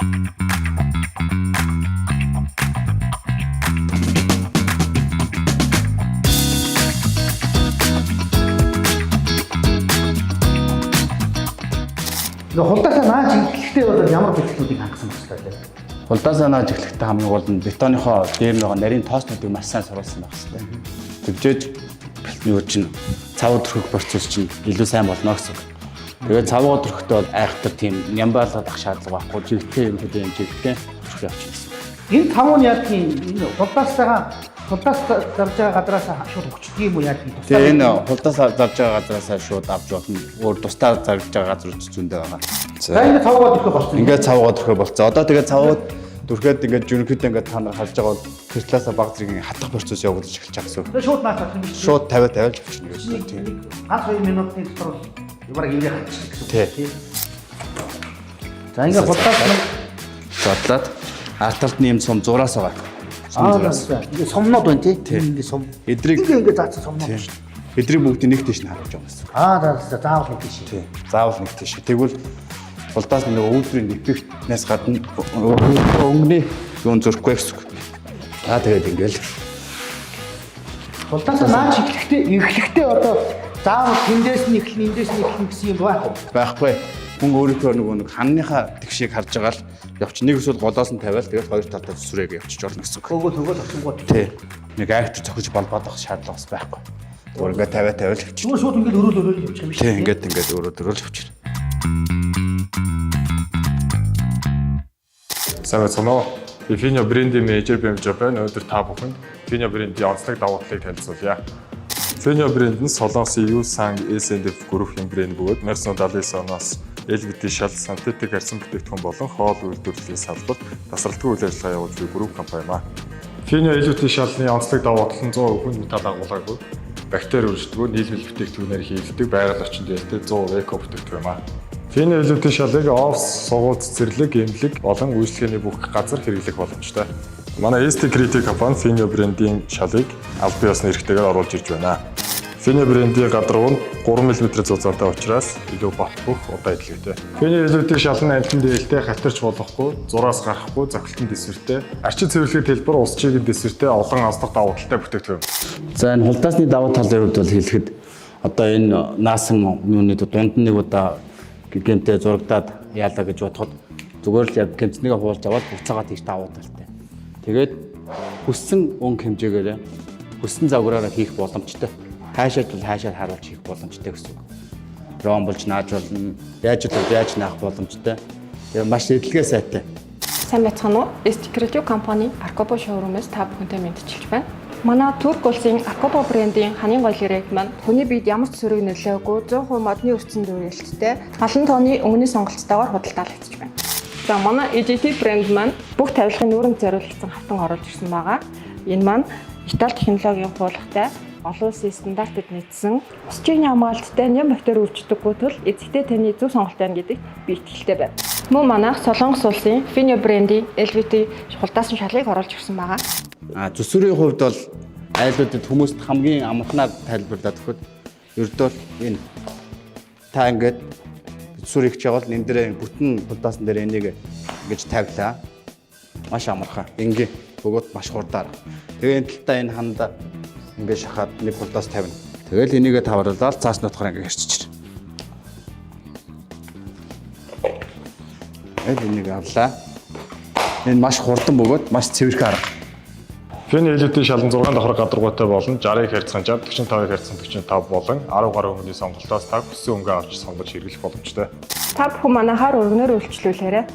Ингээ хулдаасаа нааж эхлэхдээ бол ямар бэлтгэлүүдийг хангасан байх вэ? Хулдаасаа нааж эхлэхдээ хамгийн гол нь бетоныхоо дээр нэг нарийн тооснуудыг маш сайн суруулсан байх хэрэгтэй. Тэгжээж юу чинь цав түрхэх процесс чинь илүү сайн болно гэсэн үг. Тэгээд цавгаа түрхэхдээ бол айхтар тийм нямбаалах шаардлага байхгүй. Жигтэй юм хэдэн юм жигтэй түрхэх явчихна гэсэн үг. Энэ тавуу нь яадгийн энэ хулдаасаа хулдаас зарж байгаа газраас шууд өгчдөг юм уу яадгийн тусдаа? Тэгээ энэ хулдаас зарж байгаа газараасаа шууд авч болно. Өөр тусдаа зарж байгаа газар зөндөө байгаа. За энэ цавгаа түрхэх болсон. Ингээд цавгаа түрхэх болцоо. Одоо тэгээд цавууд түрхэд ингээд жинхэнэ ингээд та нар харж байгаа бол тэр талаасаа баг зэргийн хатах процесс явуулж эхэлж байгаа гэсэн үг. Тэгээ шууд наач чадах юм биш. Шууд 50 50 л авчна гэсэн үг. Нэг ганц 2 минутын дотор бол бараг еврей хатчих гэсэн үг. Тий. За ингээ хулдаас нь Задлаад ард талд нь юм сум зураас байгаа. Сум аа зураас. ингээ сомнод байна тий. Ингээ сум. Эдрийг Ингээ ингээ заасан сомнод шүү дээ. эдрийг бүгдийг нэг тийш нь харуулж байгаа гэсэн. Аа за за заавал нэг тийш. Тий. Заавал нэг тийш. Тэгвэл хулдаас нэг өвдрийн эффектнээс гадна өнгөний юун зөрөхгүй гэсэн үг. За тэгээд ингээл Хулдаасаа наач эхлэхдээ эхлэхдээ одоо заавал тэндээс нь эхлэн эндээс нь эхлэн гэсэн юм байхгүй. Байхгүй. Хүн өөрийнхөө нөгөө нэг ханныхаа тэгшийг харж байгаа л явч нэг эсвэл голоос нь тавиал тэгэл хоёр талдаа зүсрээг явчих болно гэсэн үг. Хөөгөл хөөгөл очингууд. Тий. Нэг айхтар зохиж балбаадах шаардлага бас байхгүй. Зүгээр ингээд тавиа тавиал явчих. Зүгээр шууд ингээд өрөөл өрөөл явчих юм биш. Тий, ингээд ингээд өөрөө дөрөөл явчих. Сайн байцгаана уу? Би Finio брендийн менежер Бэмжо байна. Өнөөдөр та бүхэнд Finio брендийн онцлог давуу талыг танилцуулъя. Finio брэнд нь Солонгосын Yusang S&F группийн брэнд бөгөөд 1979 оноос LVT шал синтетик арьсан бүтээгдэхүүн болон хоол үйлдвэрлэлийн салбарт тасралтгүй үйл ажиллагаа явуулж буй групп компани юм а. Finio LVT шалны онцлог давуу тал нь 100% хүн металл агуулгаагүй, бактери өршдөггүй, нийлмэл бүтээгдэхүүнээр хийгддэг, байгаль орчинд ээлтэй 100% эко бүтээгдэхүүн юм а. Finio LVT шалыг офс, сургууль, цэцэрлэг, эмнэлэг болон үйлчилгээний бүх газар хэрэглэх боломжтой. Манай ST Creative компани Finio брендийн шалыг албан ёсны эрхтэйгээр оруулж ирж байна. Finio брендийн гадаргуу нь 3 мм зузаантай учраас илүү бат бөх удаан идэлгээтэй. Finio LVT шал нь амтан дээлтэй хатарч болохгүй, зураас гарахгүй, зохилтон дэсвэртэй, арчин цэвэрлэгийн төлбөр ус чигийн дэсвэртэй олон онцлог давуу талтай бүтээгдэхүүн. За энэ хулдаасны давуу талын хувьд бол хэлэхэд одоо энэ наасан юуны дунд нь нэг удаа гэмтэй зурагдаад яалаа гэж бодоход зүгээр л яг гэмцнийгээ хуулж аваад буцаагаа тийш давуу талтай. Тэгээд хүссэн өнгө хэмжээгээр хүссэн загвараараа хийх боломжтой. Хаашаад бол хаашаад харуулж хийх боломжтой гэсэн үг. Ромболж нааж болно, яаж бол яаж наах боломжтой. Тэгээд маш эдлэгээ сайтай. Сайн байцгаана уу? ST Creative компани Arcobo showroom-ээс та бүхэнтэй мэдчилж байна. Манай Турк улсын Arcobo брендийн ханын гоёл гэрээг маань хүний биед ямар ч сөрөг нөлөөгүй 100% модны өрцөн дүүрэлттэй олон тооны өнгөний сонголттойгоор худалдаалагдаж байна. За манай EGT брэнд маань бүх тавилгын нүүрэнд зориулагдсан хавтан оруулж ирсэн байгаа. Энэ маань Итали технологийн хуулгатай олон улсын стандартад нийцсэн ус чигний хамгаалттай ням бактери үрждэггүй тул эцэгтэй таны зөв сонголт байна гэдэгт би итгэлтэй байна. Мөн манайх Солонгос улсын Finio брендийн LVT хулдаасан шалыг оруулж ирсэн байгаа. А зүсвэрийн хувьд бол айлуудад хүмүүст хамгийн амархнаар тайлбарлаад өгөхөд ердөө л энэ та ингээд зүсвэр хийх жагаал энэ дээр бүтэн хулдаасан дээр энийг ингэж тавилаа. Маш амархан. Ингийн бөгөөд маш хурдаар. Тэгээ энэ талтаа энэ ханда ингээд шахаад нэг хулдаас тавина. Тэгэл энийгээ таварлаад цааш нь утгаар ингээд хэрччихэр. Тэгэл энийг авлаа. Энэ маш хурдан бөгөөд маш цэвэрхэн арга. Finio LVT шал нь 6 давхар гадаргуутай болон 60-ыг харьцан 60, 45-ыг харьцан 45 болон 10 гаруй өнгөний сонголтоос та хүссэн өнгөө авч сонгож хэрэглэх боломжтой. Та бүхэн манайхаар өргөнөөр үйлчлүүлээрэй.